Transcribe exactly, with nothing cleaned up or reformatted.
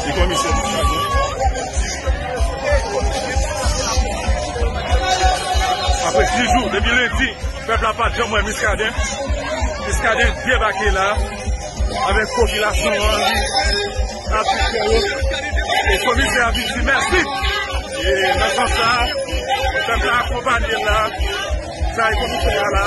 Li komisè pou sa tou. Apre dis jou, depi lendi, pèp la pa t janm wè Muscadin. Muscadin debake la avèk popilasyon an, li ap di frè yo. E komisè a vin di mèsi. E nan sans sa, pèp la akonpanye l la. Sa e komisè a la.